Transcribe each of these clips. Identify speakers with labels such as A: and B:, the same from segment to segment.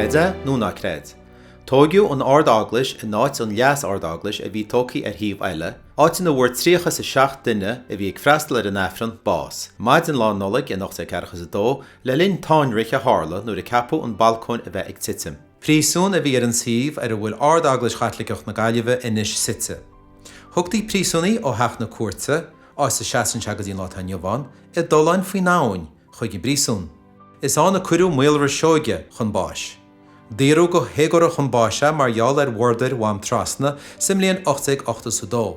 A: Creid é nó ná creid. Tóigeadh an Ard-Eaglais in áit an Leas-Ard-Eaglais a bhí tógtha ar thaobh eile, áit ina bhfuair 37 duine a bhí ag freastal ar an Aifreann bás, maidin Lá Nollag in 1842, le linn táinrith a tharla nuair a ceapadh an balcóin a bheith ag titim. Príosún a bhí ar an suíomh ar a bhfuil Ard-Eaglais Chaitliceach na Gaillimhe anois suite. Thugtaí príosúnaigh ó Theach na Cúirte, áit a seasann sé go dtí an lá atá inniu ann, i dtolláin faoin abhainn chuig an bpríosún. Is ann a cuireadh Maolra Seoige chun báis. Daoradh go héagórach chun báis é mar gheall ar mhurdair Mhám Trasna sa mbliain 1882.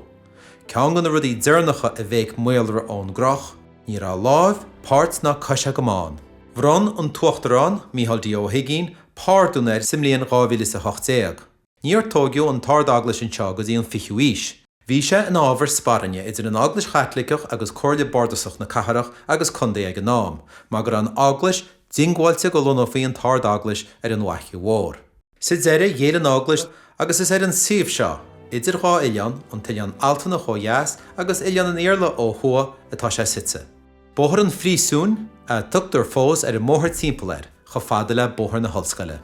A: Ceann de na rudaí deireanacha a bhéic Maolra ón gcroch, ní raibh láimh, páirt ná cois agam ann. Bhronn an tUachtarán, Micheál D. Ó hUigínn, pardún air sa mbliain 2018. Níor tóigeadh an tArd-Eaglais anseo go dtí an fichiú aois. Bhí sé ina ábhar spairne idir an Eaglais Chaitliceach agus Comhairle Bardasach na Cathrach agus Contae ag an am, mar go raibh an Eaglais diongbháilte go lonnófaí an tArd-Eaglais ar an bhFaiche Mhór. Sa deireadh, ghéill an Eaglais agus is ar an suíomh seo, idir dhá oileán, an tOileán Altanach ó dheas agus Oileán an Iarla ó thuaidh, atá sé suite. Bóthar an Phríosúin a tugtar fós ar an mbóthar timpeall air, chomh fada le Bóthar na hOllscoile.